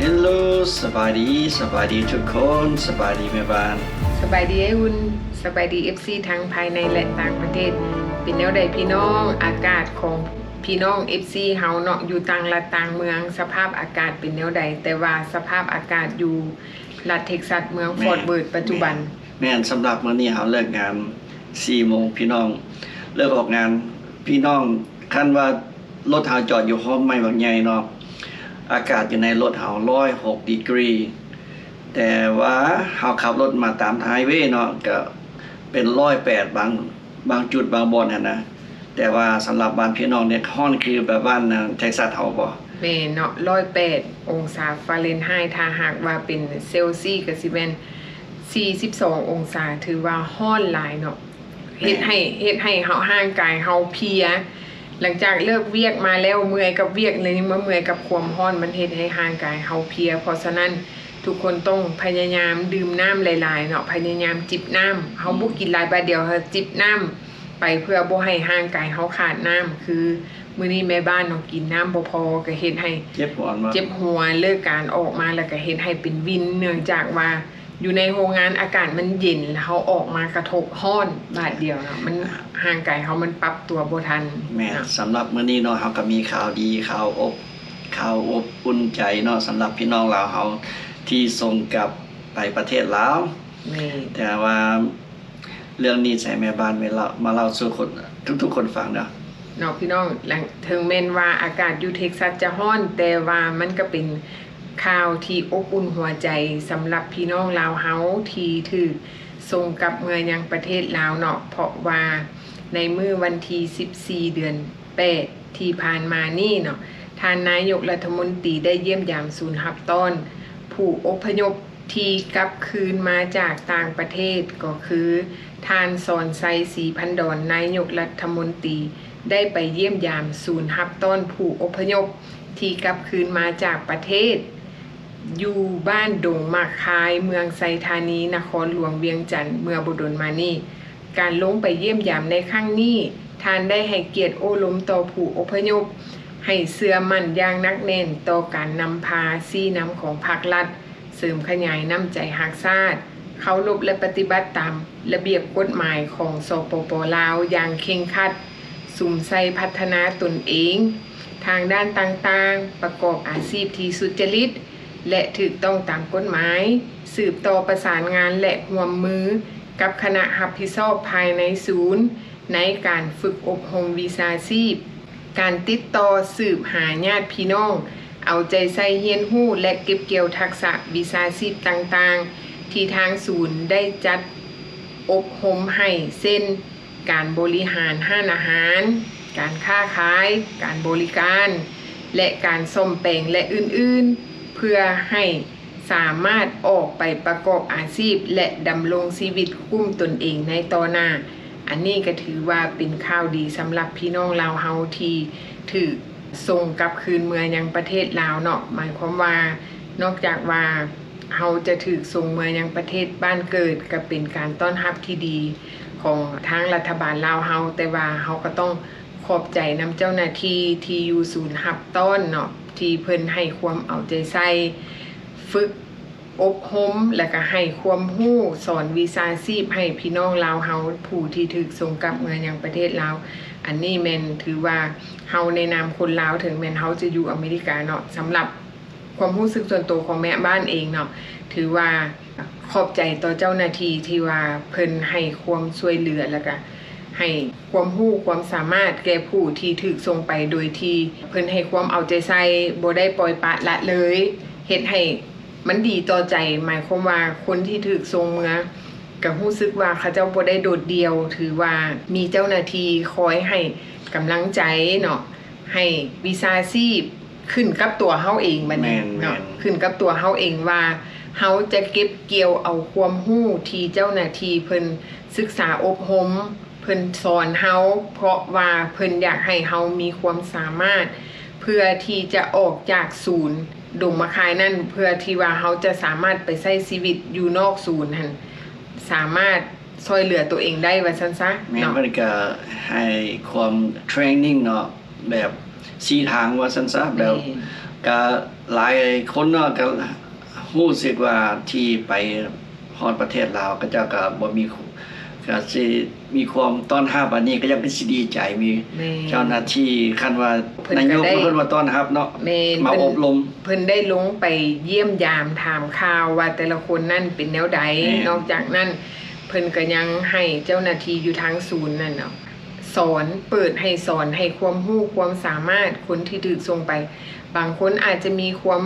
Hello ສະບາຍດີ ສະບາຍດີທຸກຄົນ ສະບາຍດີແມ່ບ້ານ ສະບາຍດີອ້າຍອຸ່ນ ສະບາຍດີເອັຟຊີທັງພາຍໃນ ແລະ ຕ່າງປະເທດ ເປັນແນວໃດພີ່ນ້ອງ? ອາກາດຂອງພີ່ນ້ອງເອັຟຊີເຮົາເນາະ ຢູ່ຕ່າງລັດຕ່າງເມືອງ ສະພາບອາກາດເປັນແນວໃດ? ແຕ່ວ່າສະພາບອາກາດຢູ່ລັດເທັກຊັສ ເມືອງຟອດເວີດ ແມ່ນ ປັດຈຸບັນ ແມ່ນ ສຳລັບມື້ນີ້ເຮົາເລີກງານສີ່ໂມງ ພີ່ນ້ອງເລີກອອກງານ ພີ່ນ້ອງ ຄັນວ່າລົດເຮົາຈອດຢູ່ໂຮມໄມ້ບັກໃຫຍ່ເນາະ ອາກາດຢູ່ໃນລົດເຮົາຮ້ອຍຫົກດີກຣີ ແຕ່ວ່າເຮົາຂັບລົດມາຕາມໄຮເວເນາະ ກະເປັນຮ້ອຍແປດ ບາງ ບາງຈຸດບາງບ່ອນຫັ້ນນະ ແຕ່ວ່າສຳລັບບ້ານພີ່ນ້ອງນີ້ ຮ້ອນຄືແບບບ້ານເທັກຊັສເຮົາບໍ່? ແມ່ນເນາະ ຮ້ອຍແປດອົງສາຟາເຣັນໄຮ ຖ້າຫາກວ່າເປັນເຊວຊີກະຊິແມ່ນສີ່ສິບສອງອົງສາ ຖືວ່າຮ້ອນຫຼາຍເນາະ ເຮັດໃຫ້ ແມ່ນ ເຮັດໃຫ້ເຮົາ ຮ່າງກາຍເຮົາເພຍ ຫຼັງຈາກເລີກວຽກມາແລ້ວ ເມື່ອຍກັບວຽກ ແລະ ຍັງມາເມື່ອຍກັບຄວາມຮ້ອນ ມັນເຮັດໃຫ້ຮ່າງກາຍເຮົາເພຍ ເພາະສະນັ້ນ ທຸກຄົນຕ້ອງພະຍາຍາມດື່ມນ້ຳຫຼາຍໆເນາະ ພະຍາຍາມຈິບນ້ຳ ເຮົາບໍ່ກິນຫຼາຍບາດດຽວ ເຮົາຈິບນ້ຳໄປ ເພື່ອບໍ່ໃຫ້ຮ່າງກາຍເຮົາຂາດນ້ຳ ຄືມື້ນີ້ແມ່ບ້ານເນາະ ກິນນ້ຳບໍ່ພໍ ກະເຮັດໃຫ້ເຈັບຫົວເນາະ ເຈັບຫົວ ເລີກການອອກມາ ແລ້ວກະເຮັດໃຫ້ເປັນວິນ ເນື່ອງຈາກວ່າ ຢູ່ໃນໂຮງງານອາກາດມັນເຢັນ ແລ້ວເຮົາອອກມາກະທົບຮ້ອນບາດດຽວເນາະ ມັນ ຮ່າງກາຍເຮົາມັນປັບຕົວບໍ່ທັນ ແມ່ນ ເນາະ ສຳລັບມື້ນີ້ເນາະ ເຮົາກະມີຂ່າວດີ ຂ່າວອົບ ຂ່າວອົບອຸ່ນໃຈເນາະ ສຳລັບພີ່ນ້ອງລາວເຮົາທີ່ສົ່ງກັບໄປປະເທດລາວ ແມ່ນ ແຕ່ວ່າເລື່ອງນີ້ໃຫ້ແມ່ບ້ານມາເລົ່າ ມາເລົ່າສູ່ຄົນ ທຸກໆຄົນຟັງເນາະ ເນາະ ພີ່ນ້ອງ ເຖິງແມ່ນວ່າອາກາດຢູ່ເທັກຊັສຈະຮ້ອນ ແຕ່ວ່າມັນກະເປັນ ຂ່າວທີ່ອົບອຸ່ນຫົວໃຈສຳລັບພີ່ນ້ອງລາວເຮົາທີ່ຖືກສົ່ງກັບເມືອຍັງປະເທດລາວເນາະ ເພາະວ່າໃນມື້ວັນທີສິບສີ່ ເດືອນແປດ ທີ່ຜ່ານມານີ້ເນາະ ທ່ານນາຍົກລັດຖະມົນຕີໄດ້ຢ້ຽມຢາມສູນຮັບຕ້ອນຜູ້ອົບພະຍົບທີ່ກັບຄືນມາຈາກຕ່າງປະເທດ ກໍຄືທ່ານ ສອນໄຊ ສີພັນດອນ ນາຍົກລັດຖະມົນຕີ ໄດ້ໄປຢ້ຽມຢາມສູນຮັບຕ້ອນຜູ້ອົບພະຍົບ ທີ່ກັບຄືນມາຈາກປະເທດ ຢູ່ບ້ານດົງໝາກຄາຍ ເມືອງໄຊທານີ ນະຄອນຫຼວງວຽງຈັນ ເມື່ອບໍ່ດົນມານີ້. ການລົງໄປຢ້ຽມຢາມໃນຄັ້ງນີ້, ທ່ານໄດ້ໃຫ້ກຽດໂອ້ລົມຕໍ່ຜູ້ອົບພະຍົບ ໃຫ້ເຊື່ອໝັ້ນຢ່າງໜັກແໜ້ນຕໍ່ການນຳພາຊີ້ນຳຂອງພັກລັດ, ເສີມຂະຫຍາຍນ້ຳໃຈຮັກຊາດ, ເຄົາລົບ ແລະ ປະຕິບັດຕາມລະບຽບກົດໝາຍຂອງ ສປປ ລາວ ຢ່າງເຄັ່ງຄັດ, ສຸມໃສ່ພັດທະນາຕົນເອງທາງດ້ານຕ່າງໆ, ປະກອບອາຊີບທີ່ສຸດຈະລິດ ແລະ ຖືກຕ້ອງຕາມກົດໝາຍ, ສືບຕໍ່ປະສານງານ ແລະ ຮ່ວມມືກັບຄະນະຮັບຜິດຊອບພາຍໃນສູນ ໃນການຝຶກອົບຮົມວິຊາຊີບ, ການຕິດຕໍ່ສືບຫາຍາດພີ່ນ້ອງ, ເອົາໃຈໃສ່ຮຽນຮູ້ ແລະ ເກັບກ່ຽວທັກສະວິຊາຊີບຕ່າງໆ ທີ່ທາງສູນໄດ້ຈັດອົບຮົມໃຫ້ ເຊັ່ນ ການບໍລິຫານຮ້ານອາຫານ, ການຄ້າຂາຍ, ການບໍລິການ ແລະ ການສ້ອມແປງ ແລະ ອື່ນໆ ເພື່ອໃຫ້ສາມາດອອກໄປປະກອບອາຊີບ ແລະ ດຳລົງຊີວິດກຸ້ມຕົນເອງໃນຕໍ່ໜ້າ. ອັນນີ້ກະຖືວ່າເປັນຂ່າວດີສຳລັບພີ່ນ້ອງລາວເຮົາທີ່ຖືກສົ່ງກັບຄືນເມືອຍັງປະເທດລາວເນາະ. ໝາຍຄວາມວ່າ ນອກຈາກວ່າເຮົາຈະຖືກສົ່ງເມືອຍັງປະເທດບ້ານເກີດ ກະເປັນການຕ້ອນຮັບທີ່ດີຂອງທາງລັດຖະບານລາວເຮົາ, ແຕ່ວ່າເຮົາກະຕ້ອງຂອບໃຈນຳເຈົ້າໜ້າທີ່ທີ່ຢູ່ສູນຮັບຕ້ອນເນາະ ທີ່ເພິ່ນໃຫ້ຄວາມເອົາໃຈໃສ່ ຝຶກ ອົບຮົມ ແລະ ກະໃຫ້ຄວາມຮູ້ສອນວິຊາຊີບໃຫ້ພີ່ນ້ອງລາວເຮົາ ຜູ້ທີ່ຖືກສົ່ງກັບເມືອຍັງປະເທດລາວ. ອັນນີ້ແມ່ນຖືວ່າເຮົາໃນນາມຄົນລາວ ເຖິງແມ່ນເຮົາຈະຢູ່ອາເມລິກາເນາະ, ສຳລັບຄວາມຮູ້ສຶກສ່ວນໂຕຂອງແມ່ບ້ານເອງເນາະ ຖືວ່າຂອບໃຈຕໍ່ເຈົ້າໜ້າທີ່ທີ່ວ່າເພິ່ນໃຫ້ຄວາມຊ່ວຍເຫຼືອ ແລະ ກະໃຫ້ຄວາມຮູ້ຄວາມສາມາດແກ່ຜູ້ທີ່ຖືກສົ່ງໄປ ໂດຍທີ່ເພິ່ນໃຫ້ຄວາມເອົາໃຈໃສ່ ບໍ່ໄດ້ປ່ອຍປະລະເລີຍ ເຮັດໃຫ້ ມັນດີຕໍ່ໃຈ, ໝາຍຄວາມວ່າຄົນທີ່ຖືກສົ່ງເມືອ ກະຮູ້ສຶກວ່າເຂົາເຈົ້າບໍ່ໄດ້ໂດດດ່ຽວ, ຖືວ່າມີເຈົ້າໜ້າທີ່ຄອຍໃຫ້ກຳລັງໃຈເນາະ, ໃຫ້ວິຊາຊີບ ຂຶ້ນກັບຕົວເຮົາເອງບັດນີ້ເນາະ, ແມ່ນໆ ຂຶ້ນກັບຕົວເຮົາເອງວ່າ ເຮົາຈະເກັບກ່ຽວເອົາຄວາມຮູ້ທີ່ເຈົ້າໜ້າທີ່ເພິ່ນສຶກສາອົບຮົມ ເພິ່ນສອນເຮົາ ເພາະວ່າເພິ່ນຢາກໃຫ້ເຮົາມີຄວາມສາມາດ ເພື່ອທີ່ຈະອອກຈາກສູນດົງໝາກຄາຍນັ້ນ ເພື່ອທີ່ວ່າເຮົາຈະສາມາດໄປໃຊ້ຊີວິດຢູ່ນອກສູນຫັ້ນ ສາມາດຊ່ອຍເຫຼືອຕົວເອງໄດ້ວ່າຊັ້ນຊະ. ແມ່ນເນາະ ເພິ່ນກະໃຫ້ຄວາມເທຣນນິງເນາະ ແບບຊີ້ທາງວ່າຊັ້ນຊະ ແບບ ແມ່ນ ກະຫຼາຍຄົນເນາະ ກະຮູ້ສຶກວ່າທີ່ໄປຮອດປະເທດລາວ ເຂົາເຈົ້າກະບໍ່ມີ ກະຊິມີຄວາມຕ້ອນຮັບ ອັນນີ້ກະຍັງຄືຊິດີໃຈ ມີ ແມ່ນ ເຈົ້າໜ້າທີ່ ຄັນວ່າ ເພິ່ນ ນາຍົກ ກະໄດ້ ເພິ່ນວ່າຕ້ອນຮັບເນາະ ແມ່ນ ມາອົບຮົມ ເພິ່ນ ເພິ່ນໄດ້ລົງໄປຢ້ຽມຢາມຖາມຂ່າວວ່າແຕ່ລະຄົນນັ້ນເປັນແນວໃດ ແມ່ນ ນອກຈາກນັ້ນ ເພິ່ນກະຍັງໃຫ້ເຈົ້າໜ້າທີ່ຢູ່ທາງສູນນັ້ນເນາະ ສອນ ເປີດໃຫ້ສອນ ໃຫ້ຄວາມຮູ້ຄວາມສາມາດຄົນທີ່ຖືກສົ່ງໄປ. ບາງຄົນອາດຈະມີຄວາມ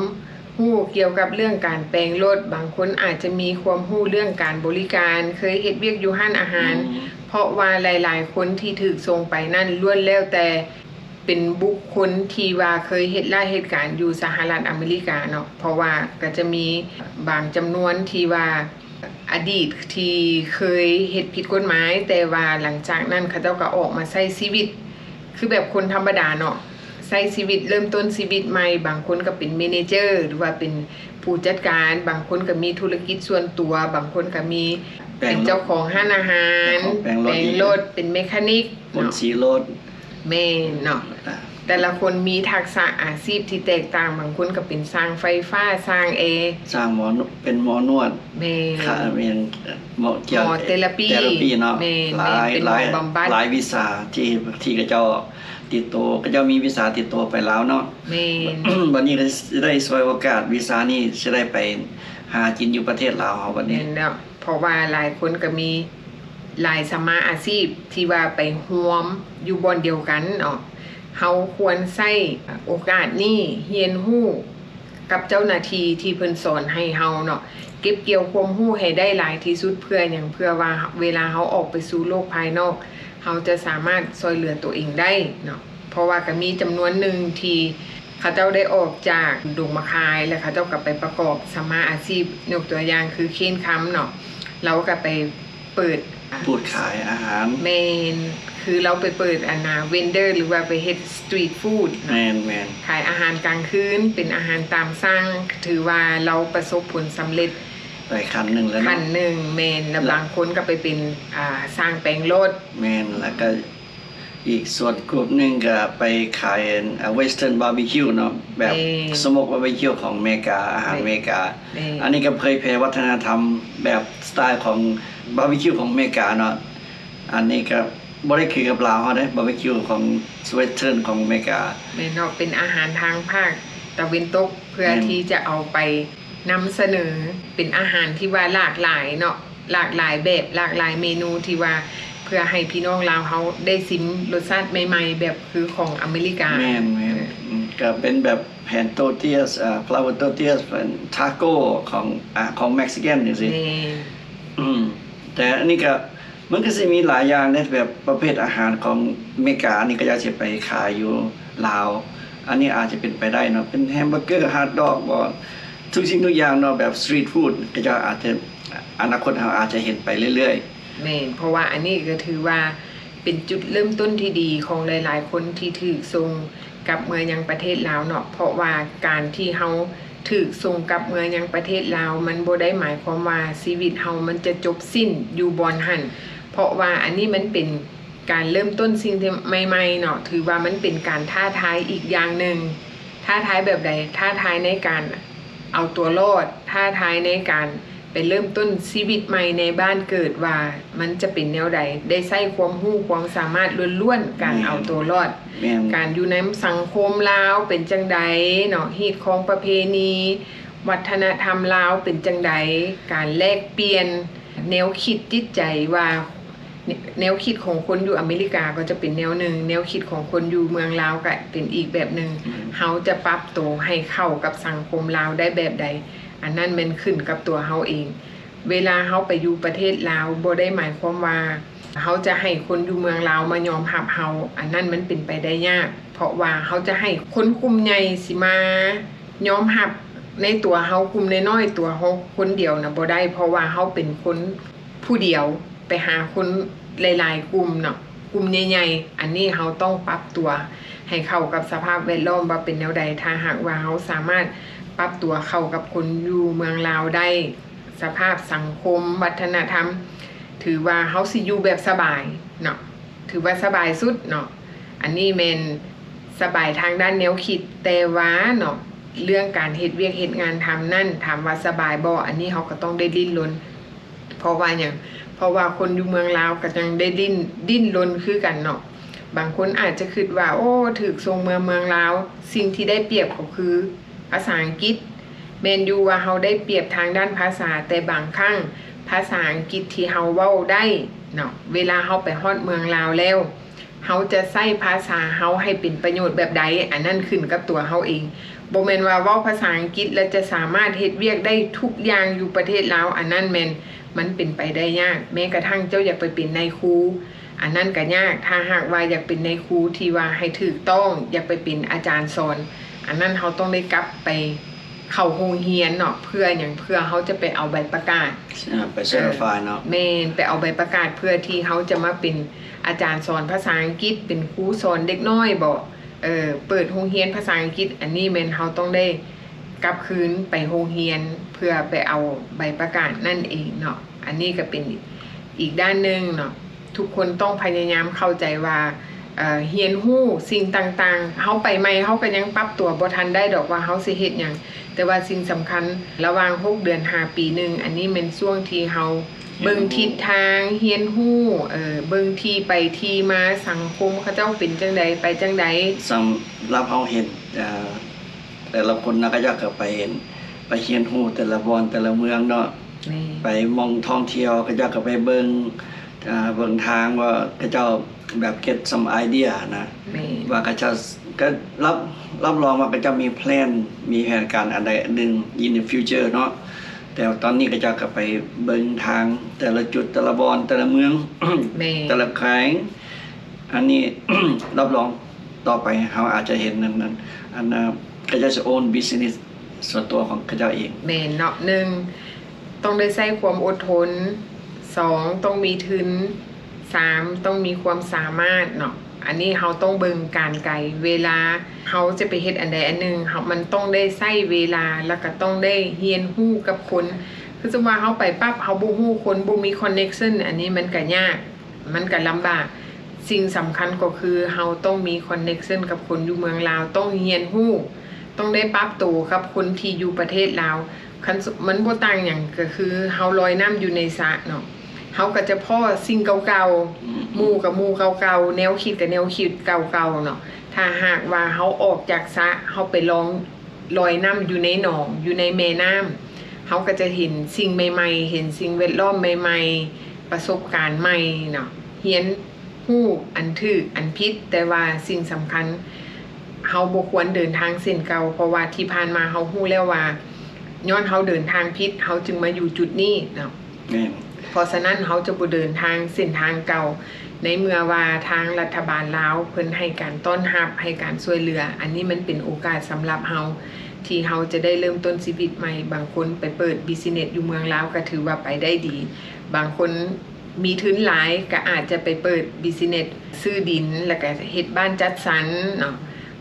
ຮູ້ກ່ຽວກັບເລື່ອງການແປງລົດ, ບາງຄົນອາດຈະມີຄວາມຮູ້ເລື່ອງການບໍລິການ, ເຄີຍເຮັດວຽກຢູ່ຮ້ານອາຫານ, ອືມ ເພາະວ່າຫຼາຍໆຄົນທີ່ຖືກສົ່ງໄປນັ້ນ ລ້ວນແລ້ວແຕ່ເປັນບຸກຄົນທີ່ວ່າເຄີຍເຮັດລາເຮັດການຢູ່ສະຫະລັດອາເມລິກາເນາະ, ເພາະວ່າກະຈະມີບາງຈຳນວນທີ່ວ່າ ອະດີດທີ່ເຄີຍເຮັດຜິດກົດໝາຍ, ແຕ່ວ່າຫຼັງຈາກນັ້ນເຂົາເຈົ້າກໍອອກມາໃຊ້ຊີວິດຄືແບບຄົນທຳມະດາເນາະ, ໃຊ້ຊີວິດ ເລີ່ມຕົ້ນຊີວິດໃໝ່. ບາງຄົນກໍເປັນແມເນເຈີ ຫຼືວ່າເປັນຜູ້ຈັດການ, ບາງຄົນກໍມີທຸລະກິດສ່ວນຕົວ, ບາງຄົນກໍມີ ແປງລົດ ເປັນເຈົ້າຂອງຮ້ານອາຫານ, ເຈົ້າຂອງແປງລົດ ແປງລົດ ເປັນແມຄານິກ ປົນ ເນາະ ສີລົດ. ແມ່ນເນາະ ອ່າ ແຕ່ລະຄົນມີທັກສະອາຊີບທີ່ແຕກຕ່າງ, ບາງຄົນກໍເປັນຊ່າງໄຟຟ້າ, ຊ່າງແອ, ຊ່າງໝໍ ເປັນໝໍນວດ, ແມ່ນ ຄ່ະ ແມ່ນ ໝໍກ່ຽວ ໝໍເທຣາປີ ເທຣາປີເນາະ, ແມ່ນ ຫຼາຍ ແມ່ນ ເປັນໝໍ ຫຼາຍ ບຳບັດ ຫຼາຍວິຊາທີ່ ທີ່ເຂົາເຈົ້າຕິດໂຕ, ເຂົາເຈົ້າມີວິຊາຕິດໂຕໄປລາວເນາະ. ແມ່ນ ບັດນີ້ກໍໄດ້ ໄດ້ສວຍໂອກາດ ວິຊານີ້ຊິໄດ້ໄປຫາກິນຢູ່ປະເທດລາວເຮົາບັດນີ້. ແມ່ນແລ້ວ ເພາະວ່າຫຼາຍຄົນກໍມີ ຫຼາຍສຳມາອາຊີບທີ່ວ່າໄປຮ່ວມຢູ່ບ່ອນດຽວກັນເນາະ, ເຮົາຄວນໃຊ້ໂອກາດນີ້ຮຽນຮູ້ກັບເຈົ້າໜ້າທີ່ທີ່ເພິ່ນສອນໃຫ້ເຮົາເນາະ, ເກັບກ່ຽວຄວາມຮູ້ໃຫ້ໄດ້ຫຼາຍທີ່ສຸດ. ເພື່ອຫຍັງ? ເພື່ອວ່າເວລາເຮົາອອກໄປສູ່ໂລກພາຍນອກ ເຮົາຈະສາມາດຊ່ວຍເຫຼືອຕົວເອງໄດ້ເນາະ. ເພາະວ່າກໍມີຈຳນວນໜຶ່ງທີ່ເຂົາເຈົ້າໄດ້ອອກຈາກດົງໝາກຄາຍ ແລ້ວເຂົາເຈົ້າກໍໄປປະກອບສຳມາອາຊີບ, ຍົກຕົວຢ່າງຄື ເຄນ ຄຳ ເນາະ, ລາວກໍໄປເປີດ ບູດຂາຍອາຫານ. ແມ່ນ ຄືລາວໄປເປີດອັນນາ ເວັນເດີ ຫຼືວ່າໄປເຮັດສະຕຣີດຟູດເນາະ. ແມ່ນໆ ຂາຍອາຫານກາງຄືນ ເປັນອາຫານຕາມສັ່ງ, ຖືວ່າລາວປະສົບຜົນສຳເລັດໄປຂັ້ນໜຶ່ງແລ້ວເນາະ ຂັ້ນໜຶ່ງ. ແມ່ນ ແລ້ວບາງຄົນກໍໄປເປັນ ອ່າ ຊ່າງແປງລົດ. ແມ່ນ ແລ້ວກໍ ອີກສ່ວນກຸ່ມໜຶ່ງກໍໄປຂາຍ ອ່າ ເວສເທີນບາບີຄິວເນາະ, ແບບ ແມ່ນ ສະໂມກບາບີຄິວຂອງເມກາ, ອາຫານ ແມ່ນ ເມກາ. ແມ່ນ ອັນນີ້ກໍເຜີຍແຜ່ວັດທະນະທຳແບບສະໄຕຂອງບາບີຄິວຂອງເມກາເນາະ. ອັນນີ້ກໍບໍ່ໄດ້ຄືກັບລາວເຮົາເດ້, ບາບີຄິວຂອງເວສເທີນຂອງເມກາ. ແມ່ນເນາະ, ເປັນອາຫານທາງພາກຕາເວັນຕົກ ເພື່ອ ແມ່ນ ທີ່ຈະເອົາໄປ ນຳສະເໜີເປັນອາຫານທີ່ວ່າຫຼາກຫຼາຍເນາະ, ຫຼາກຫຼາຍແບບ ຫຼາກຫຼາຍເມນູ ທີ່ວ່າເພື່ອໃຫ້ພີ່ນ້ອງລາວເຮົາໄດ້ຊິມລົດຊາດໃໝ່ໆ ແບບຄືຂອງອາເມລິກາ. ແມ່ນໆ ເອີ ອືມ ກໍເປັນແບບແຜ່ນໂຕເຕຍສ ເອີ ຟລາວເວີໂຕເຕຍສ ເປັນທາໂກຂອງ ອາ ຂອງເມັກຊິກັນຈັ່ງຊີ້. ແມ່ນ ອືມ ແຕ່ອັນນີ້ກໍ ມັນກໍຊິມີຫຼາຍຢ່າງເດ້ ແບບປະເພດອາຫານຂອງເມການີ້ ເຂົາເຈົ້າຊິໄປຂາຍຢູ່ລາວ, ອັນນີ້ອາດຈະເປັນໄປໄດ້ເນາະ, ເປັນແຮມເບີເກີ ຮອດດອກບໍ ທຸກສິ່ງທຸກຢ່າງເນາະ, ແບບສະຕຣີດຟູດ ເຂົາເຈົ້າອາດຈະ ອະນາຄົດເຮົາອາດຈະເຫັນໄປເລື້ອຍໆ. ແມ່ນ ເພາະວ່າອັນນີ້ກໍຖືວ່າເປັນຈຸດເລີ່ມຕົ້ນທີ່ດີຂອງຫຼາຍໆຄົນທີ່ຖືກສົ່ງກັບເມືອຍັງປະເທດລາວເນາະ, ເພາະວ່າການທີ່ເຮົາ ຖືກສົ່ງກັບເມືອຍັງປະເທດລາວ ມັນບໍ່ໄດ້ໝາຍຄວາມວ່າຊີວິດເຮົາມັນຈະຈົບສິ້ນຢູ່ບ່ອນຫັ້ນ, ເພາະວ່າອັນນີ້ມັນເປັນການເລີ່ມຕົ້ນສິ່ງທີ່ໃໝ່ໆເນາະ, ຖືວ່າມັນເປັນການທ້າທາຍອີກຢ່າງໜຶ່ງ. ທ້າທາຍແບບໃດ? ທ້າທາຍໃນການເອົາຕົວລອດ, ທ້າທາຍໃນການໄປເລີ່ມຕົ້ນຊີວິດໃໝ່ໃນບ້ານເກີດວ່າ ມັນຈະເປັນແນວໃດ, ໄດ້ໃຊ້ຄວາມຮູ້ຄວາມສາມາດລ້ວນໆ ການເອົາຕົວລອດ, ແມ່ນ ການຢູ່ນຳສັງຄົມລາວເປັນຈັ່ງໃດເນາະ, ຮີດຄອງປະເພນີ ວັດທະນະທຳລາວເປັນຈັ່ງໃດ, ການແລກປ່ຽນແນວຄິດຈິດໃຈວ່າ ແນວຄິດຂອງຄົນຢູ່ອາເມລິກາກໍຈະເປັນແນວໜຶ່ງ, ແນວຄິດຂອງຄົນຢູ່ເມືອງລາວກໍເປັນອີກແບບໜຶ່ງ, ແມ່ນ ເຮົາຈະປັບໂຕໃຫ້ເຂົ້າກັບສັງຄົມລາວໄດ້ແບບໃດ, ອັນນັ້ນແມ່ນຂຶ້ນກັບຕົວເຮົາເອງ. ເວລາເຮົາໄປຢູ່ປະເທດລາວ ບໍ່ໄດ້ໝາຍຄວາມວ່າເຮົາຈະໃຫ້ຄົນຢູ່ເມືອງລາວມາຍອມຮັບເຮົາ, ອັນນັ້ນມັນເປັນໄປໄດ້ຍາກ, ເພາະວ່າເຮົາຈະໃຫ້ຄົນກຸ່ມໃຫຍ່ຊິມາຍອມຮັບໃນຕົວເຮົາກຸ່ມນ້ອຍໆ ຕົວເຮົາຄົນດຽວນະບໍ່ໄດ້, ເພາະວ່າເຮົາເປັນຄົນຜູ້ດຽວໄປຫາຄົນຫຼາຍໆກຸ່ມເນາະ, ກຸ່ມໃຫຍ່ໆ. ອັນນີ້ເຮົາຕ້ອງປັບຕົວໃຫ້ເຂົ້າກັບສະພາບແວດລ້ອມວ່າເປັນແນວໃດ. ຖ້າຫາກວ່າເຮົາສາມາດປັບຕົວເຂົ້າກັບຄົນຢູ່ເມືອງລາວໄດ້, ສະພາບສັງຄົມ ວັດທະນະທຳ ຖືວ່າເຮົາຊິຢູ່ແບບສະບາຍເນາະ, ຖືວ່າສະບາຍສຸດເນາະ. ອັນນີ້ແມ່ນສະບາຍທາງດ້ານແນວຄິດ, ແຕ່ວ່າເນາະ ເລື່ອງການເຮັດວຽກເຮັດງານທຳນັ້ນ ຖາມວ່າສະບາຍບໍ່? ອັນນີ້ເຮົາກໍຕ້ອງໄດ້ດີ້ນລົນ. ເພາະວ່າຫຍັງ? ເພາະວ່າຄົນຢູ່ເມືອງລາວກໍຍັງໄດ້ດີ້ນ ດີ້ນລົນຄືກັນເນາະ. ບາງຄົນອາດຈະຄິດວ່າ ໂອ້ ຖືກສົ່ງເມືອເມືອງລາວ, ສິ່ງທີ່ໄດ້ປຽບກໍຄືພາສາອັງກິດ. ແມ່ນຢູ່ວ່າເຮົາໄດ້ປຽບທາງດ້ານພາສາ, ແຕ່ບາງຄັ້ງພາສາອັງກິດທີ່ເຮົາເວົ້າໄດ້ເນາະ, ເວລາເຮົາໄປຮອດເມືອງລາວແລ້ວ ເຮົາຈະໃຊ້ພາສາເຮົາໃຫ້ເປັນປະໂຫຍດແບບໃດ, ອັນນັ້ນຂຶ້ນກັບຕົວເຮົາເອງ. ບໍ່ແມ່ນວ່າເວົ້າພາສາອັງກິດແລ້ວຈະສາມາດເຮັດວຽກໄດ້ທຸກຢ່າງຢູ່ປະເທດລາວ, ອັນນັ້ນແມ່ນ ມັນເປັນໄປໄດ້ຍາກ. ແມ້ກະທັ່ງເຈົ້າຢາກໄປເປັນນາຍຄູ ອັນນັ້ນກະຍາກ. ຖ້າຫາກວ່າຢາກເປັນນາຍຄູທີ່ວ່າໃຫ້ຖືກຕ້ອງ, ຢາກໄປເປັນອາຈານສອນ, ອັນນັ້ນເຮົາຕ້ອງໄດ້ກັບໄປເຂົ້າໂຮງຮຽນເນາະ. ເພື່ອຫຍັງ? ເພື່ອເຮົາຈະໄປເອົາໃບປະກາດ ເອີ ໄປ certify ເນາະ. ແມ່ນ, ໄປເອົາໃບປະກາດເພື່ອທີ່ເຮົາຈະມາເປັນອາຈານສອນພາສາອັງກິດ, ເປັນຄູສອນເດັກນ້ອຍບໍ, ເອີ ເປີດໂຮງຮຽນພາສາອັງກິດ. ອັນນີ້ແມ່ນເຮົາຕ້ອງໄດ້ກັບຄືນໄປໂຮງຮຽນເພື່ອໄປເອົາໃບປະກາດນັ້ນເອງເນາະ. ອັນນີ້ກໍເປັນອີກດ້ານໜຶ່ງເນາະ. ທຸກຄົນຕ້ອງພະຍາຍາມເຂົ້າໃຈວ່າ ເອີ ຮຽນຮູ້ສິ່ງຕ່າງໆ. ເຮົາໄປໃໝ່ ເຮົາກໍຍັງປັບຕົວບໍ່ທັນໄດ້ດອກວ່າເຮົາຊິເຮັດຫຍັງ, ແຕ່ວ່າສິ່ງສຳຄັນລະຫວ່າງຫົກເດືອນຫາປີໜຶ່ງ, ອັນນີ້ແມ່ນຊ່ວງທີ່ເຮົາເບິ່ງທິດທາງ, ຮຽນຮູ້ ເອີ ເບິ່ງທີ່ໄປທີ່ມາ, ສັງຄົມເຂົາເຈົ້າເປັນຈັ່ງໃດ, ໄປຈັ່ງໃດ. ສຳລັບເຮົາເຫັນ ເອີ ແຕ່ລະຄົນນະ ເຂົາເຈົ້າກໍໄປ ໄປຮຽນຮູ້ແຕ່ລະບ່ອນແຕ່ລະເມືອງເນາະ. ແມ່ນ. ໄປໝ່ອງທ່ອງທ່ຽວ ເຂົາເຈົ້າກໍໄປເບິ່ງ ອ່າ ເບິ່ງທາງວ່າເຂົາເຈົ້າແບບ get some idea ນະ. ແມ່ນ. ວ່າເຂົາເຈົ້າ ກໍຮັບ ຮັບຮອງວ່າເຂົາເຈົ້າມີແພລນ ມີແຜນການອັນໃດອັນໜຶ່ງ in the future ເນາະ. ແຕ່ວ່າຕອນນີ້ເຂົາເຈົ້າກໍໄປເບິ່ງທາງແຕ່ລະຈຸດ ແຕ່ລະບ່ອນ ແຕ່ລະເມືອງ ແມ່ນ. ແຕ່ລະແຂວງ. ອັນນີ້ ຮັບຮອງ ຕໍ່ໄປເຮົາອາດຈະເຫັນນັ້ນ ອັນ ເຂົາເຈົ້າຈະ own business ສ່ວນຕົວຂອງເຂົາເຈົ້າເອງ. ແມ່ນເນາະ. ໜຶ່ງ ຕ້ອງໄດ້ໃຊ້ຄວາມອົດທົນ, ສອງ ຕ້ອງມີທຶນ, ສາມ ຕ້ອງມີຄວາມສາມາດເນາະ. ອັນນີ້ເຮົາຕ້ອງເບິ່ງການໄກ. ເວລາເຮົາຈະໄປເຮັດອັນໃດອັນໜຶ່ງ ເຮົາ ມັນຕ້ອງໄດ້ໃຊ້ເວລາ ແລ້ວກໍຕ້ອງໄດ້ຮຽນຮູ້ກັບຄົນ. ຄືສົມມຸດວ່າເຮົາໄປປັບ ເຮົາບໍ່ຮູ້ຄົນ ບໍ່ມີ connection ອັນນີ້ມັນກໍຍາກ. ມັນກະລຳບາກ. ສິ່ງສຳຄັນກໍຄືເຮົາຕ້ອງມີ connection ກັບຄົນຢູ່ເມືອງລາວ, ຕ້ອງຮຽນຮູ້, ຕ້ອງໄດ້ປັບໂຕກັບຄົນທີ່ຢູ່ປະເທດລາວ. ຄັນ ມັນບໍ່ຕ່າງຫຍັງ ກະຄືເຮົາລອຍນ້ຳຢູ່ໃນສະເນາະ, ເຮົາກະຈະພໍ້ສິ່ງເກົ່າໆ, ອືມ ໝູ່ກະໝູ່ເກົ່າໆ, ແນວຄິດກະແນວຄິດເກົ່າໆເນາະ. ຖ້າຫາກວ່າເຮົາອອກຈາກສະ, ເຮົາໄປລອງ ລອຍນ້ຳຢູ່ໃນໜອງ, ຢູ່ໃນແມ່ນ້ຳ, ເຮົາກໍຈະເຫັນສິ່ງໃໝ່ໆ, ເຫັນສິ່ງແວດລ້ອມໃໝ່ໆ, ປະສົບການໃໝ່ເນາະ, ຮຽນຮູ້ອັນຖືກອັນຜິດ. ແຕ່ວ່າສິ່ງສຳຄັນ ເຮົາບໍ່ຄວນເດີນທາງເສັ້ນເກົ່າ, ເພາະວ່າທີ່ຜ່ານມາເຮົາຮູ້ແລ້ວວ່າ ຍ້ອນເຮົາເດີນທາງຜິດ, ເຮົາຈຶ່ງມາຢູ່ຈຸດນີ້ເນາະ. ແມ່ນ. ເພາະສະນັ້ນ ເຮົາຈະບໍ່ເດີນທາງເສັ້ນທາງເກົ່າ. ໃນເມື່ອວ່າທາງລັດຖະບານລາວເພິ່ນໃຫ້ການຕ້ອນຮັບ, ໃຫ້ການຊ່ວຍເຫຼືອ, ອັນນີ້ມັນເປັນໂອກາດສຳລັບເຮົາ ທີ່ເຮົາຈະໄດ້ເລີ່ມຕົ້ນຊີວິດໃໝ່. ບາງຄົນໄປເປີດ business ຢູ່ເມືອງລາວກໍຖືວ່າໄປໄດ້ດີ. ບາງຄົນມີທຶນຫຼາຍກໍອາດຈະໄປເປີດ business ຊື້ດິນ ແລ້ວກໍເຮັດບ້ານຈັດສັນເນາະ.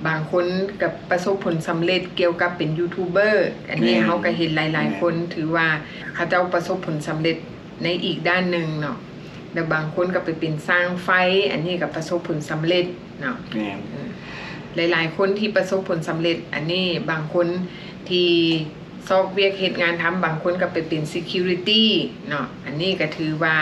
ບາງຄົນກໍປະສົບຜົນສຳເລັດກ່ຽວກັບເປັນຢູທູບເບີ, ອັນນີ້ ແມ່ນ ເຮົາກໍເຫັນຫຼາຍໆ ແມ່ນ ຄົນ ຖືວ່າເຂົາເຈົ້າປະສົບຜົນສຳເລັດໃນອີກດ້ານໜຶ່ງເນາະ. ແລ້ວບາງຄົນກໍໄປເປັນຊ່າງໄຟ, ອັນນີ້ກໍປະສົບຜົນສຳເລັດເນາະ. ແມ່ນ. ເອີ ຫຼາຍໆ ຄົນທີ່ປະສົບຜົນສຳເລັດ, ອັນນີ້ບາງຄົນທີ່ຊອກວຽກເຮັດງານທຳ, ບາງຄົນກໍໄປເປັນ security ເນາະ. ອັນນີ້ກໍຖືວ່າ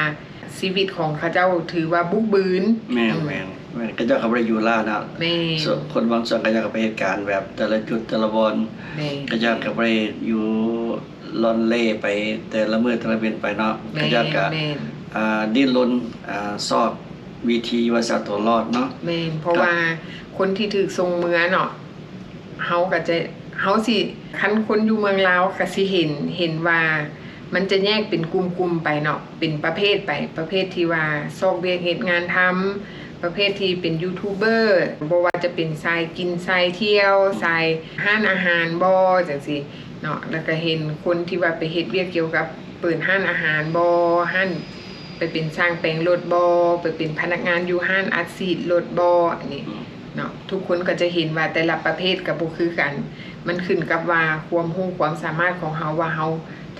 ຊີວິດຂອງເຂົາເຈົ້າຖືວ່າບຸກບືນ. ແມ່ນ ອືມ ແມ່ນ ແມ່ນ ເຂົາເຈົ້າກໍບໍ່ໄດ້ຢູ່ລາວເນາະ. ແມ່ນ. ສ່ວນຄົນບາງສ່ວນເຂົາເຈົ້າກໍໄປເຮັດການແບບແຕ່ລະຈຸດແຕ່ລະບ່ອນ. ແມ່ນ. ເຂົາເຈົ້າກໍບໍ່ໄດ້ຢູ່ລ່ອນເລ່ໄປແຕ່ລະມື້ແຕ່ລະເວັນໄປເນາະ. ແມ່ນ ເຂົາເຈົ້າກໍ ແມ່ນ ອ່າ ດີ້ນລົນ ອ່າ ຊອກວິທີວ່າຊິເອົາຕົວລອດເນາະ. ແມ່ນ ເພາະວ່າຄົນທີ່ຖືກສົ່ງເມືອເນາະ ເຮົາກໍຈະ ເຮົາຊິ ຄັນຄົນຢູ່ເມືອງລາວກໍຊິເຫັນ ເຫັນວ່າມັນຈະແຍກເປັນກຸ່ມໆໄປເນາະ ເປັນປະເພດໄປ ປະເພດທີ່ວ່າຊອກວຽກເຮັດງານທຳ ປະເພດທີ່ເປັນຢູທູບເບີ ບໍ່ວ່າຈະເປັນສາຍກິນສາຍທ່ຽວ ສາຍຮ້ານອາຫານບໍ ຈັ່ງຊີ້ເນາະ. ແລ້ວກໍເຫັນຄົນທີ່ວ່າໄປເຮັດວຽກກ່ຽວກັບເປີດຮ້ານອາຫານບໍ ຮ້ານ ໄປເປັນຊ່າງແປງລົດບໍ ໄປເປັນພະນັກງານຢູ່ຮ້ານອັດສີດລົດບໍ ອັນນີ້ ອືມ ເນາະ. ທຸກຄົນກໍຈະເຫັນວ່າແຕ່ລະປະເພດກໍບໍ່ຄືກັນ ມັນຂຶ້ນກັບວ່າຄວາມຮູ້ຄວາມສາມາດຂອງເຮົາວ່າເຮົາ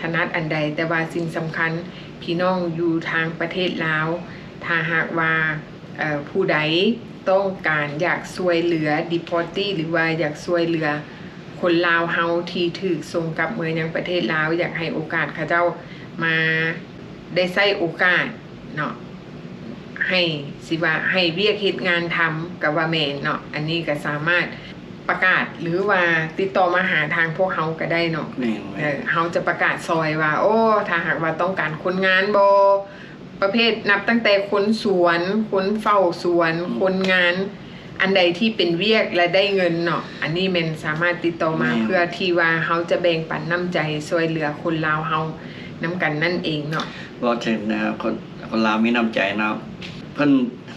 ຖະໜັດອັນໃດ. ແຕ່ວ່າສິ່ງສຳຄັນ ພີ່ນ້ອງຢູ່ທາງປະເທດລາວ ຖ້າຫາກວ່າ ເອີ ຜູ້ໃດຕ້ອງການຢາກຊ່ວຍເຫຼືອ deportee ຫຼືວ່າຢາກຊ່ວຍເຫຼືອ ຄົນລາວເຮົາທີ່ຖືກສົ່ງກັບເມືອຍັງປະເທດລາວ ຢາກໃຫ້ໂອກາດເຂົາເຈົ້າມາ ໄດ້ໃຊ້ໂອກາດເນາະ ໃຫ້ ຊິວ່າໃຫ້ວຽກເຮັດງານທຳກໍວ່າແມ່ນເນາະ. ອັນນີ້ກໍສາມາດປະກາດ ຫຼືວ່າຕິດຕໍ່ມາຫາທາງພວກເຮົາກໍໄດ້ເນາະ. ແມ່ນໆ ເອີ ເຮົາຈະປະກາດຊ່ອຍວ່າ ໂອ້ ຖ້າຫາກວ່າຕ້ອງການຄົນງານບໍ່ ປະເພດນັບຕັ້ງແຕ່ຄົນສວນ, ຄົນເຝົ້າສວນ, ອືມ ຄົນງານ ອັນໃດທີ່ເປັນວຽກ ແລະ ໄດ້ເງິນເນາະ, ອັນນີ້ແມ່ນສາມາດຕິດຕໍ່ມາ ແມ່ນ ເພື່ອທີ່ວ່າເຮົາຈະແບ່ງປັນນ້ຳໃຈຊ່ວຍເຫຼືອຄົນລາວເຮົານຳກັນນັ້ນເອງເນາະ. ເວົ້າເຖິງ ເອີ ຄົນ ຄົນລາວມີນ້ຳໃຈເນາະ, ເພິ່ນ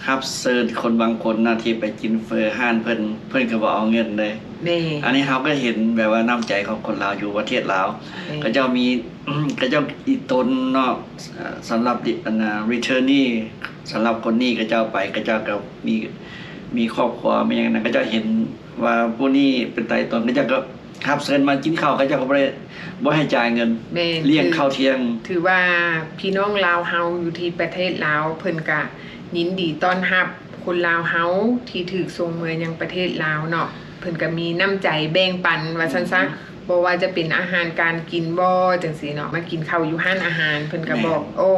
ຮັບເຊີນຄົນບາງຄົນນະ ທີ່ໄປກິນເຝີຮ້ານເພິ່ນ, ເພິ່ນກໍບໍ່ເອົາເງິນເດ້. ແມ່ນ. ອັນນີ້ເຮົາກໍເຫັນແບບວ່ານ້ຳໃຈຂອງຄົນລາວຢູ່ປະເທດລາວ. ແມ່ນ. ເຂົາເຈົ້າມີ ເຂົາເຈົ້າອີຕົນເນາະ, ສຳລັບ ອັນນ່າ returnee ສຳລັບຄົນນີ້ ເຂົາເຈົ້າໄປ ເຂົາເຈົ້າກໍມີ ມີຄອບຄົວ ມີຫຍັງນັ້ນ ເຂົາເຈົ້າເຫັນວ່າຜູ້ນີ້ເປັນຕາອີຕົນ ເຂົາເຈົ້າກໍຮັບເຊີນມາກິນເຂົ້າ ເຂົາເຈົ້າກໍບໍ່ໄດ້ ບໍ່ໃຫ້ຈ່າຍເງິນ. ແມ່ນ. ລ້ຽງເຂົ້າທ່ຽງ. ຖື ຖືວ່າພີ່ນ້ອງລາວເຮົາຢູ່ທີ່ປະເທດລາວ ເພິ່ນກະຍິນດີຕ້ອນຮັບຄົນລາວເຮົາທີ່ຖືກສົ່ງເມືອຍັງປະເທດລາວເນາະ, ເພິ່ນກະມີນ້ຳໃຈແບ່ງປັນວ່າຊັ້ນຊະ. ອືມ. ບໍ່ວ່າຈະເປັນອາຫານການກິນບໍ່ ຈັ່ງຊີ້ເນາະ, ມາກິນເຂົ້າຢູ່ຮ້ານອາຫານ ເພິ່ນກໍບອກ ແມ່ນ ໂອ້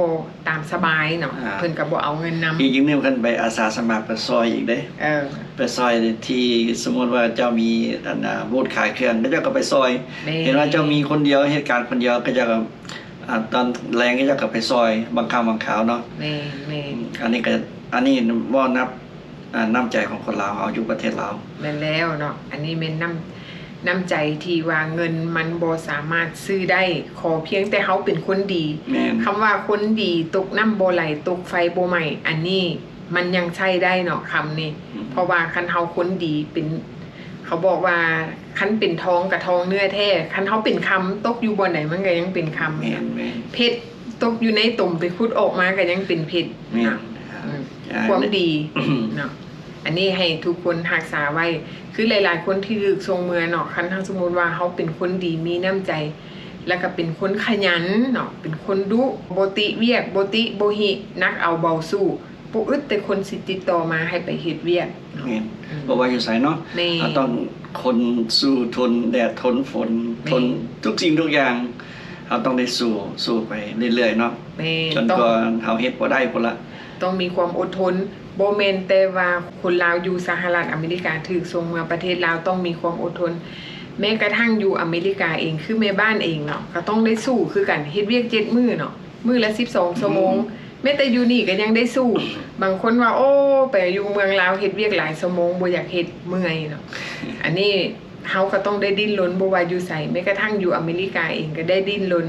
ຕາມສະບາຍເນາະ. ອ່າ ເພິ່ນກໍບໍ່ເອົາເງິນນຳ. ອີກຢ່າງໜຶ່ງ ເພິ່ນໄປອາສາສະໝັກໄປຊ່ອຍອີກເດ້. ເອີ ໄປຊ່ອຍທີ່ ສົມມຸດວ່າເຈົ້າມີ ອັນນ່າ ບູດຂາຍເຄື່ອງ ເຂົາເຈົ້າກໍໄປຊ່ອຍ. ແມ່ນ. ເຫັນວ່າເຈົ້າມີຄົນດຽວ ເຮັດການຄົນດຽວ ເຂົາເຈົ້າກໍ ອ່າ ຕອນແລງເຂົາເຈົ້າກໍໄປຊ່ອຍບາງຄັ້ງບາງຄາວເນາະ. ແມ່ນໆ. ອັນນີ້ກໍ ອັນນີ້ເວົ້ານັບ ອ່າ ນ້ຳໃຈຂອງຄົນລາວເຮົາຢູ່ປະເທດລາວ. ແມ່ນແລ້ວເນາະ, ອັນນີ້ແມ່ນນ້ຳ ນ້ຳໃຈທີ່ວ່າເງິນມັນບໍ່ສາມາດຊື້ໄດ້, ຂໍພຽງແຕ່ເຮົາເປັນຄົນດີ. ແມ່ນ. ຄຳວ່າຄົນດີ ຕົກນ້ຳບໍ່ໄຫຼ ຕົກໄຟບໍ່ໄໝ້ ອັນນີ້ມັນຍັງໃຊ້ໄດ້ເນາະ ຄຳນີ້. ອືມ. ເພາະວ່າຄັນເຮົາຄົນດີ ເປັນ ເຂົາບອກວ່າ ຄັນເປັນທອງກໍທອງເນື້ອແທ້, ຄັນເຮົາເປັນຄຳ ຕົກຢູ່ບ່ອນໃດມັນກໍຍັງເປັນຄຳ. ແມ່ນໆ. ເພັດຕົກຢູ່ໃນຕົມ ໄປຂຸດອອກມາກໍຍັງເປັນເພັດ. ແມ່ນ. ອາ ອືມ ອ່າ ຄວາມດີເນາະ, ອັນນີ້ໃຫ້ທຸກຄົນຮັກສາໄວ້. ຄືຫຼາຍໆຄົນທີ່ຖືກສົ່ງເມືອເນາະ, ຄັນຖ້າສົມມຸດວ່າເຮົາເປັນຄົນດີ ມີນ້ຳໃຈ ແລ້ວກໍເປັນຄົນຂະຫຍັນເນາະ, ເປັນຄົນດຸ ບໍ່ຕິວຽກ ບໍ່ຕິບໍ່ຫິ ໜັກເອົາເບົາສູ້ ບໍ່ອຶດແຕ່ຄົນຊິຕິດຕໍ່ມາໃຫ້ໄປເຮັດວຽກເນາະ. ແມ່ນ. ອືມ. ບໍ່ວ່າຢູ່ໃສເນາະ. ແມ່ນ. ເຮົາຕ້ອງ ຄົນສູ້ທົນແດດທົນຝົນ ແມ່ນ ທົນທຸກສິ່ງທຸກຢ່າງ. ເຮົາຕ້ອງໄດ້ສູ້ ສູ້ໄປເລື້ອຍໆເນາະ. ແມ່ນ. ຈົນກວ່າເຮົາເຮັດບໍ່ໄດ້ພຸ້ນລະ. ຕ້ອງມີຄວາມອົດທົນ. ບໍ່ແມ່ນແຕ່ວ່າຄົນລາວຢູ່ສະຫະລັດອາເມລິກາຖືກສົ່ງເມືອປະເທດລາວຕ້ອງມີຄວາມອົດທົນ, ແມ້ກະທັ່ງຢູ່ອາເມລິກາເອງ ຄືແມ່ບ້ານເອງເນາະ ກໍຕ້ອງໄດ້ສູ້ຄືກັນ, ເຮັດວຽກເຈັດມື້ເນາະ. ມື້ລະສິບສອງຊົ່ວໂມງ. ອືມ. ແມ້ແຕ່ຢູ່ນີ້ກໍຍັງໄດ້ສູ້. ບາງຄົນວ່າ ໂອ້ ໄປຢູ່ເມືອງລາວເຮັດວຽກຫຼາຍຊົ່ວໂມງ ບໍ່ຢາກເຮັດ ເມື່ອຍເນາະ. ອັນນີ້ເຮົາກໍຕ້ອງໄດ້ດີ້ນລົນ ບໍ່ວ່າຢູ່ໃສ, ແມ້ກະທັ່ງຢູ່ອາເມລິກາເອງກໍໄດ້ດີ້ນລົນ.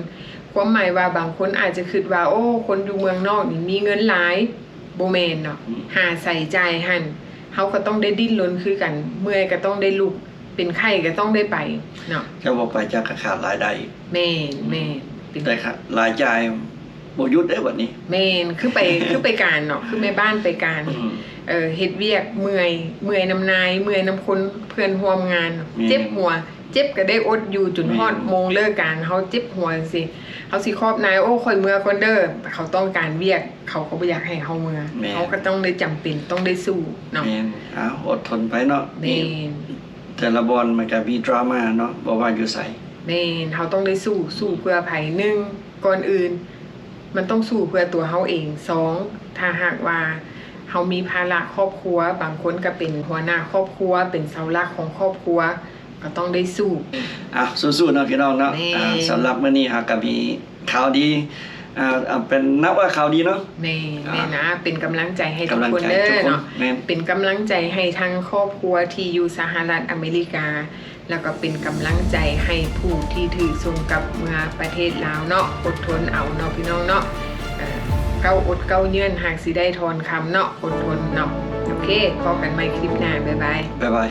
ຄວາມໝາຍວ່າບາງຄົນອາດຈະຄິດວ່າ ໂອ້ ຄົນຢູ່ເມືອງນອກນີ້ມີເງິນຫຼາຍ, ບໍ່ແມ່ນເນາະ. ອືມ. ຫາໃຊ້ຈ່າຍຫັ້ນ ເຮົາກໍຕ້ອງໄດ້ດີ້ນລົນຄືກັນ, ເມື່ອຍກໍຕ້ອງໄດ້ລຸກ, ເປັນໄຂ້ກໍຕ້ອງໄດ້ໄປເນາະ. ເຈົ້າບໍ່ໄປເຈົ້າກໍຂາດລາຍໄດ້. ແມ່ນ ອືມ ແມ່ນ ເປັນ ແຕ່ລາຍຈ່າຍບໍ່ຢຸດເດ້ບັດນີ້. ແມ່ນ ຄືໄປ ຄືໄປການເນາະ ຄືແມ່ບ້ານໄປການ. ອືມ. ເອີ ເຮັດວຽກເມື່ອຍ ເມື່ອຍນຳນາຍ ເມື່ອຍນຳຄົນເພື່ອນຮ່ວມງານ. ແມ່ນ. ເຈັບຫົວ ເຈັບກໍໄດ້ອົດຢູ່ຈົນຮອດ ແມ່ນ ໂມງເລີກການ. ເຮົາເຈັບຫົວຈັ່ງຊີ້ ເຮົາຊິຂອບນາຍ ໂອ້ ຂ້ອຍເມືອກ່ອນເດີ. ເຂົາຕ້ອງການວຽກ ເຂົາກໍບໍ່ຢາກໃຫ້ເຮົາເມືອ. ແມ່ນ. ເຮົາກໍຕ້ອງໄດ້ຈຳເປັນ ຕ້ອງໄດ້ສູ້ເນາະ. ແມ່ນ. ເອົາ ອົດທົນໄປເນາະ. ແມ່ນ. ແຕ່ລະບ່ອນມັນກໍມີດຣາມາເນາະ ບໍ່ວ່າຢູ່ໃສ. ແມ່ນ. ເຮົາຕ້ອງໄດ້ສູ້ ສູ້ເພື່ອໃຜ? ໜຶ່ງ ກ່ອນອື່ນ ມັນຕ້ອງສູ້ເພື່ອຕົວເຮົາເອງ. ສອງ ຖ້າຫາກວ່າເຮົາມີພາລະຄອບຄົວ, ບາງຄົນກໍເປັນຫົວໜ້າຄອບຄົວ ເປັນເສົາຫຼັກຂອງຄອບຄົວ ກໍຕ້ອງໄດ້ສູ້. ອ່ະ ສູ້ໆເນາະພີ່ນ້ອງເນາະ. ແມ່ນ. ອ່າ ສຳລັບມື້ນີ້ເຮົາກໍມີຂ່າວດີ ອ່າ ເປັນ ນັບວ່າຂ່າວດີເນາະ. ແມ່ນ ອ່າ ແມ່ນນະ ເປັນກຳລັງໃຈໃຫ້ທຸກຄົນເດີເນາະ. ແມ່ນ. ເປັນກຳລັງໃຈໃຫ້ທັງຄອບຄົວທີ່ຢູ່ສະຫະລັດອາເມລິກາ ແລ້ວກໍເປັນກຳລັງໃຈໃຫ້ຜູ້ທີ່ຖືກສົ່ງກັບເມືອປະເທດລາວເນາະ. ອົດທົນເອົາເນາະພີ່ນ້ອງເນາະ. ເອີ ເກົ້າອົດເກົ້າເຍືອນ ຫາກຊິໄດ້ທອນຄຳເນາະ. ອົດທົນເນາະ. ໂອເຄ ພໍ້ກັນໃໝ່ຄລິບໜ້າ. ບາຍບາຍ. ບາຍບາຍ.